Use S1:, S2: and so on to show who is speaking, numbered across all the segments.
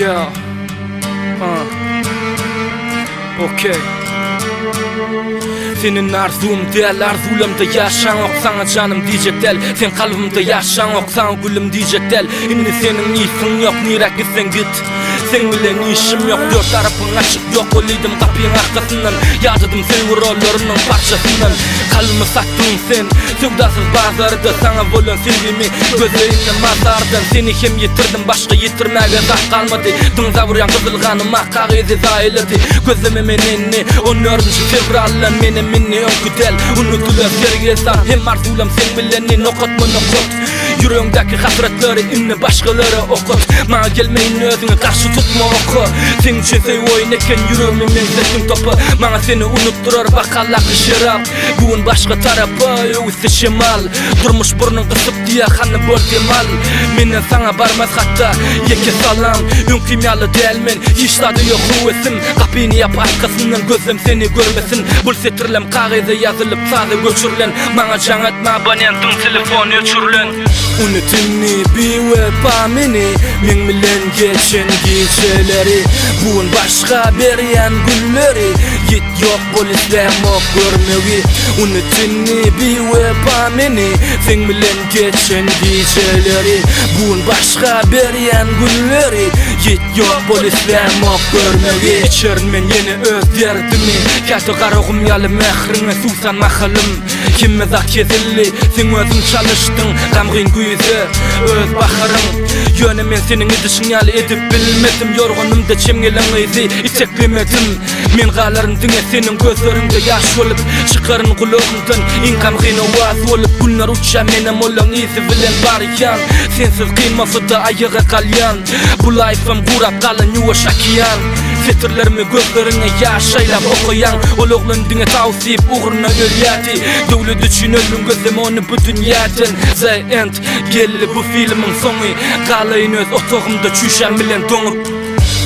S1: Yeah. Uh. Okay. Senin arzuwym däl, arzuwlamda ýaşaňok Saňa janym diýjek däl, sen kalbymda ýaşaňok Saňa gülüm diýjek däl, indi seniň ysyň ýok Nirä gitseň git, seň bilen işim ýok Dört tarapyň açyk ýok bolydym gapyň arkasyndan Ýadadym söýgi rollarynyň parçasyndan Kalbymy satdyň sen, söwdasyz bazarda Saňa bolan söýgimi gözleýin mazardan Seni hem ýitirdim, başga ýitirmäge zat galmady Dyňzap urýan gyzyl ganym ak kagyzy zaýalady Gözleme meni indi, on dördünji fewraldan Menem indi öňki däl, unudylar sergezdan Hem arzuwlam seň bilen nokatma nokat Ýüregiňdäki hasratlary indi başgalara okat Maňa gelme indi özüňi garşy tutma oka Seň üçin söýgi oýun eken ýüregimi meňzetdiň topa Maňa seni unutdyrar bokaldaky şerap Bu gün başga tarapa öwüsdi şemal Durmuş burnuň gysyp diýýär hany bol dem al Menden saňa barmaz hatda ýeke salam Öňkim ýaly däl men hiç zada ýok höwesim Gapyny ýap arkasyndan gözlem seni görmesin Bul setirlem kagyza ýazylyp saza göçürilen Maňa jaň etme abonentiň telefony öçürilen Unut indi biwepa meni Meň bilen geçen gijeleri Bu gün başga berýän gülleri Git ýok bol islämok görmegi Unut indi biwepa meni Seň bilen geçen gijeleri Bu gün başga berýän gülleri Git ýok bol islämok görmegi Içerin men ýene öz derdimi Käte Garagum ýaly mähriňe suwsan mahalym Hemme zat kesildi, seň özüň çalyşdyň Gamgyn güýze öz baharyň Ýöne men seniň edişiň ýaly edip bilmedim Ýorganymda çem gelen gyzy iteklemedim Men galaryn diňe seniň gözleriňde ýaş bolup Çykaryn gulagyňdan iň gamgyn owaz bolup Günler uçýar menem olaň yzy bilen barýan Sensiz kyn bolsa-da aýaga galýan Bu laýfam gurap galan ýuwaş okean Setirlerimi gözleriňe ýaş aýlap okaýaň Ol oglan diňe tawus diýip ugruna ölýärdi Döwlet üçin öldüň gözleme ony bu dünýäden The end geldi bu filmiň soňy Galaýyn öz otagymda çüýşäm bilen doňup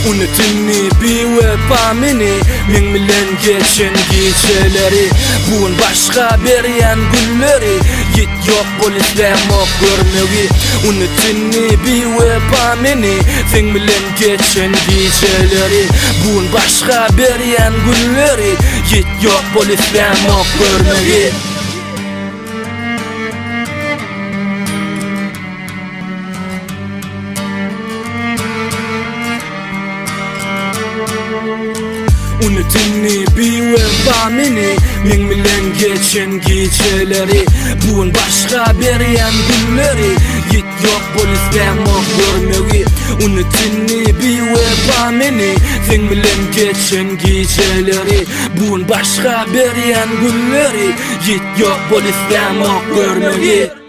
S1: Unut indi biwepa meni Meň bilen geçen gijeleri Bu gün başga berýän gülleri Git ýok bol islämok görmegi Unut indi biwepa meni Seň bilen geçen gijeleri Bu gün başga berýän gülleri Git ýok bol islämok görmegi. Unut indi biwepa meni Meň bilen geçen gijeleri Bu gün başga berýän günleri Git ýok bol islämok görmegi Unut indi biwepa meni Seň bilen geçen gijeleri Bu gün başga berýän günleri Git ýok bol islämok görmegi.